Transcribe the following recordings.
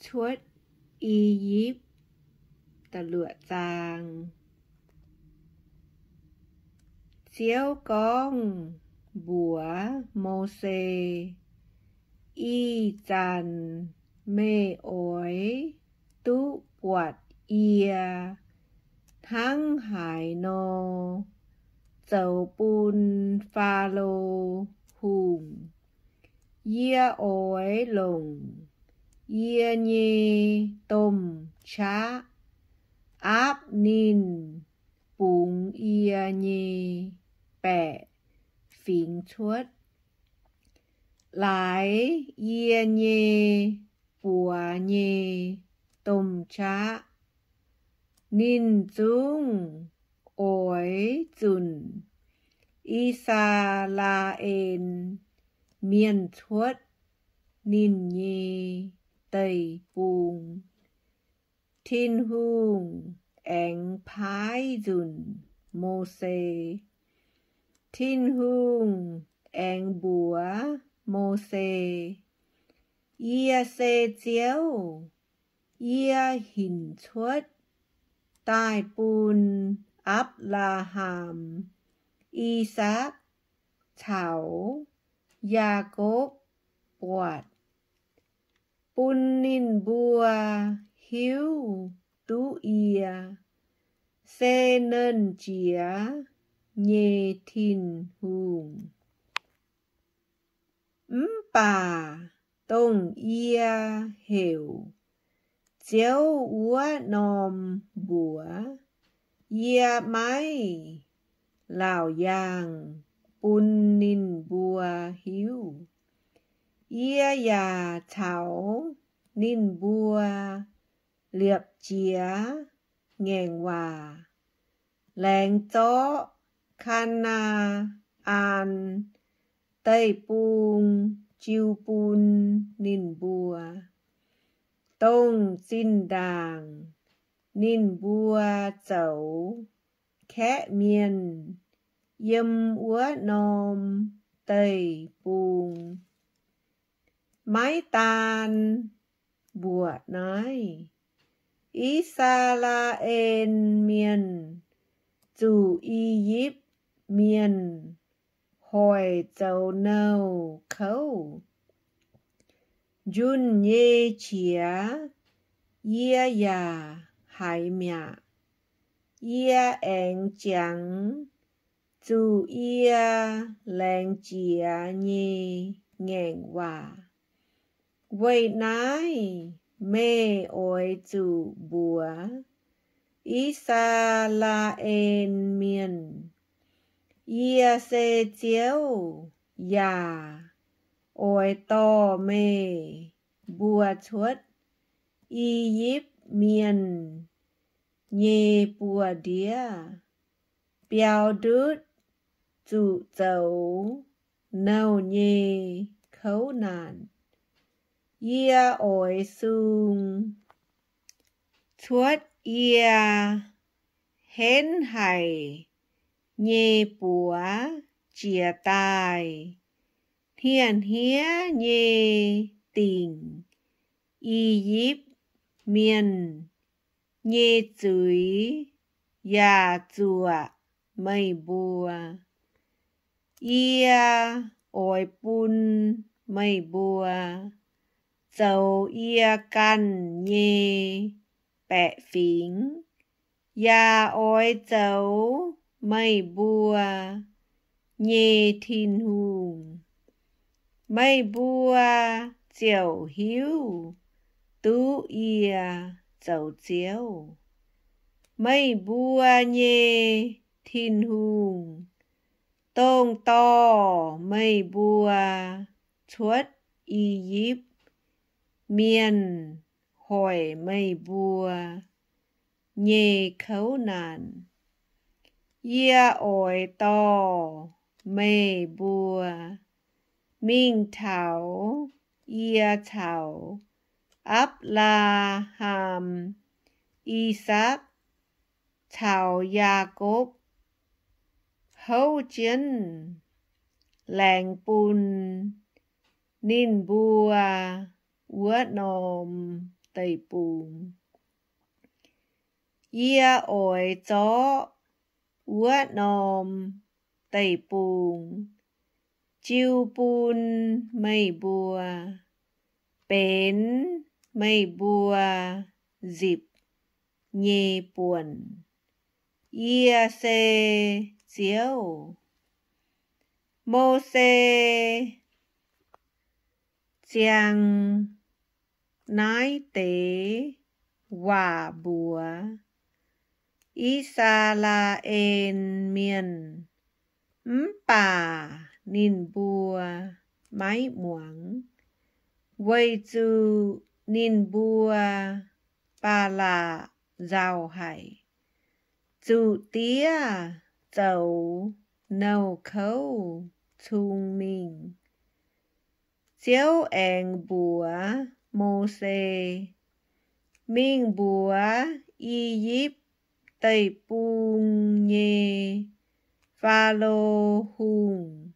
Cuotv I^yipv. Da'luoqc zaang. Ziouv gorngv mbuox Mose, Ih zanc meih oix duqv buatc yie hnangv haaix nor zoux bun Faalo Hungh. Yie oix longc yie nyei domh qaqv aapv ninh bungx yie nyei baeqc fingx cuotv, laaix yie nyei buoz nyei domh qaqv. Ninh zungv oix zunc I^saa^laa^en Mienh cuotv ninh nyei deic-bung. Tin-Hungh aengx paaiv nzunc Mose. Tin-Hungh aengx mbuox Mose, Yie se Ziouv. Yie hinc cuotv daaih bun Apc^laa^ham, I^sakc caux Yaakopv buatc, bun ninh mbuo hiuv duqv yie se Nernh Jiex nyei Tin-Hungh. Mv baac dongh yie heuc Ziouv wuov norm mbuox yie maiv laauc yaangh bun ninh mbuo hiuv. Yie yaac caux ninh mbuo liepc jiez ngaengc waac, laengz zorqv Kaa^naa^an Deic-Bung jiu bun ninh mbuo, dongh zinh ndaangc ninh mbuo zoux kaeqv mienh yiem wuov norm deic-bung. Maiv daan mbuoqc naaiv, I^saa^laa^en Mienh zuqc I^yipv Mienh hoic zoux nouh kouv. Njunh nyei qiex yie yaac haiz mi'aqv. Yie aengx jangx zuqc yie laengz jiex nyei ngaengc waac. Weic naaiv meih oix zuqc mbuox I^saa^laa^en Mienh, Yie se Ziouv, yaac oix dorh meih mbuo cuotv I^yipv Mienh nyei buoz-ndiev biaux ndutv zuqc zoux nouh nyei kouv naanc. Yie oix sung cuotv yie henv haic nyei buoz jiex daaih hniev-hniev nyei dingc I^yipv Mienh nyei zuiz yaac zuoqc meih mbuo. Yie oix bun meih mbuo zoux yie ganh nyei baeqc fingx, yaac oix zoux meih mbuo nyei Tin-Hungh. Meih mbuo ziouc hiuv duqv yie zoux Ziouv. Meih mbuo nyei Tin-Hungh, dongh dorh meih mbuo cuotv I^yipv Mienh, hoic meih mbuo nyei kouv naanc. Yie oix dorh meih mbuo mingh taux yie caux Apc^laa^ham, I^sakc, caux Yaakopv houv jienv laengz bun ninh mbuo wuov norm deic-bung. Yie oix zorqv wuov norm deic-bung jiu bun meih mbuo, benx meih mbuo nzipc nyei buonc. Yie se Ziouv. Mose ziang naaiv deix waac mbuox I^saa^laa^en Mienh, mv baac ninh mbuo maiv muangx, weic zuqc ninh mbuo ba'laqc nzauh haic, zuqc diev zoux nouh kouv cung mingh. Ziouv aengx mbuox Mose, Mingh mbuox I^yipv Deic-Bung nyei Faalo Hungh,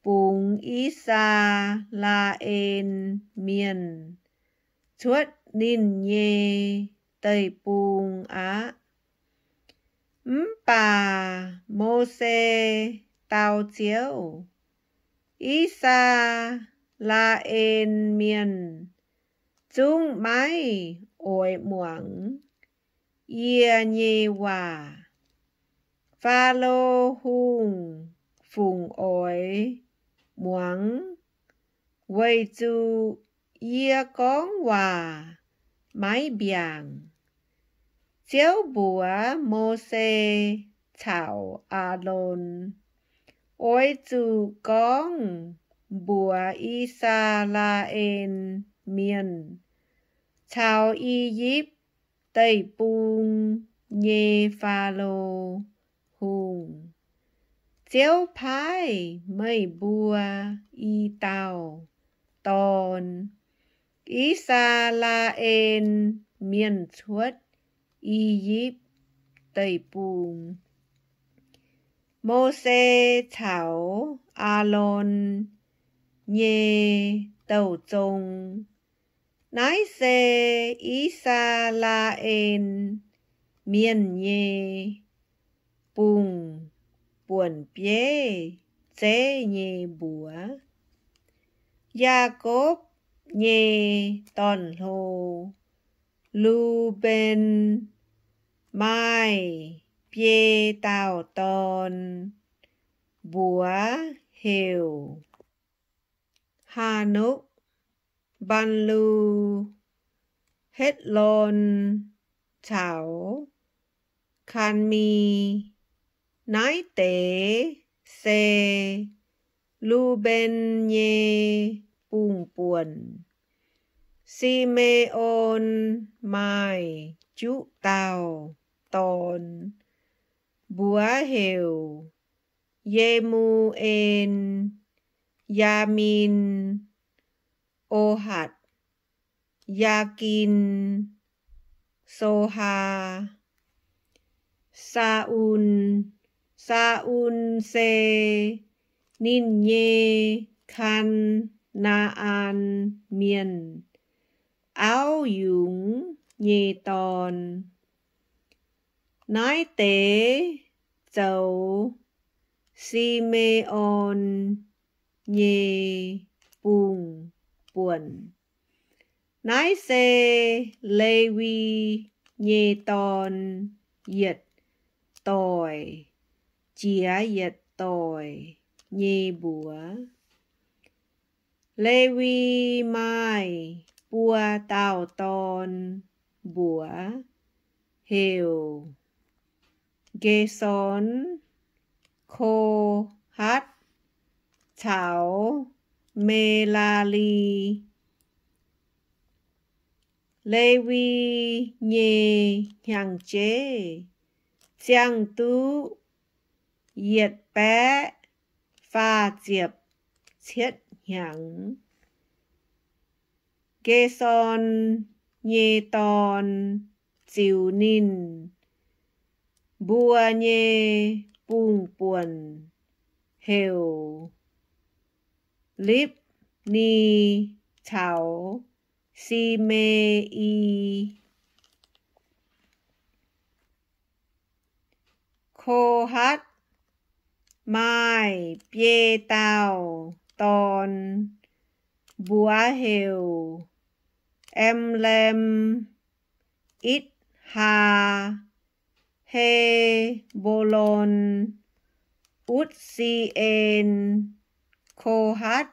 bungx I^saa^laa^en Mienh cuotv ninh nyei deic-bung aqv. Mv baac Mose dau Ziouv, I^saa^laa^en Mienh zungv maiv oix muangx yie nyei waac. Faalo Hungh fungc oix muangx, weic zuqc yie gorngv waac maiv mbiaangc. Ziouv mbuox Mose caux Aalon, Oix zuqc gorngv mbuox I^saa^laa^en Mienh caux I^yipv Deic-Bung nyei Faalo Hungh, Ziouv paaiv meih mbuo i dauh dorn, I^saa^laa^en Mienh, cuotv I^yipv Deic-Bung. Mose caux Aalon nyei Douh Zong. Naaiv se I^saa^laa^en Mienh nyei bungh buonc bieiv zeiv nyei mbuox. Yaakopv nyei dorn-hlo, Lu^mben, maaih biei dauh dorn, mbuox heuc Haanokv, Mbaanlu, Hetv^lon caux Kaan^mi. Naaiv deix se Lu^mben nyei bungh buonc. Si^me^on maaih juqv dauh dorn, mbuox heuc Ye^mu^en, Yaamin, Ohatc, Yaagin, Sohaa, Saa^un. Saa^un se ninh nyei Kaan^naa^an Mienh auv yungz nyei dorn. Naaiv deix zoux Si^me^on nyei bungh buonc. Naaiv se Lewi nyei dorn yietc doic jiex yietc doic nyei mbuox. Lewi maaih buo dauh dorn, mbuox heuc Ge^son, Ko^hatv caux Me^laa^li. Lewi nyei hnyangx-jeiv ziangh duqv yietc baeqv faah ziepc cietv hnyangx. Ge^son nyei dorn ziux ninh mbuo nyei bungh buonc heuc Lipv^ni caux Si^me^i. Ko^hatv maaih biei dauh dorn, mbuox heuc Amlam, Itc^haa, He^mbo^lon, Utc^si^en. Ko^hatv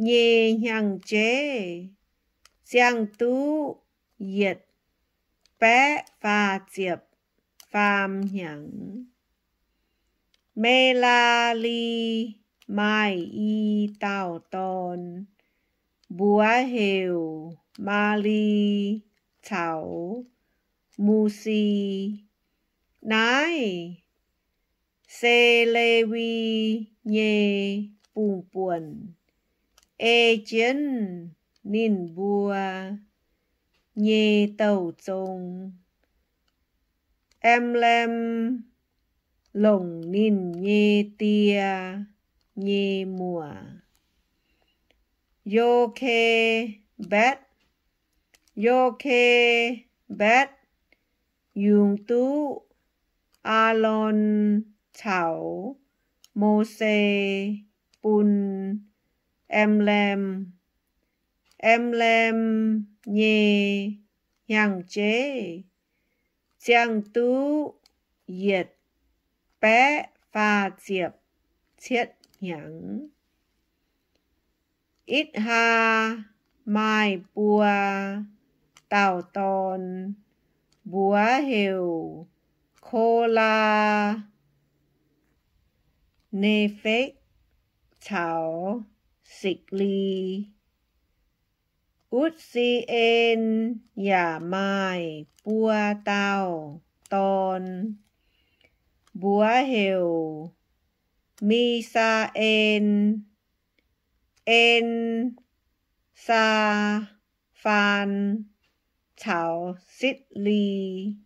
nyei hnyangx-jeiv ziangh duqv yietc baeqv faah ziepc faam hnyangx. Me^laa^li maaih i dauh dorn, mbuox heuc Maa^li caux Mu^si. Naaiv se Lewi nyei bungx-buonc ei jienv ninh mbuo nyei douh zong. Amlam longc ninh nyei die nyei muoc, Yo^ke^mbatv. Yo^ke^mbatv yungz duqv Aalon caux Mose bun Amlam. Amlam nyei hnyangx-jeiv ziangh duqv yietc baeqv faah ziepc cietv hnyangx. Itc^haa maaih buo dauh dorn, mbuox heuc Ko^laa, Ne^fekv caux Sikc^li. Utc^si^en yaac maaih buo dauh dorn, mbuox heuc Mi^saa^en, En, Saa^faan caux Sitc^li.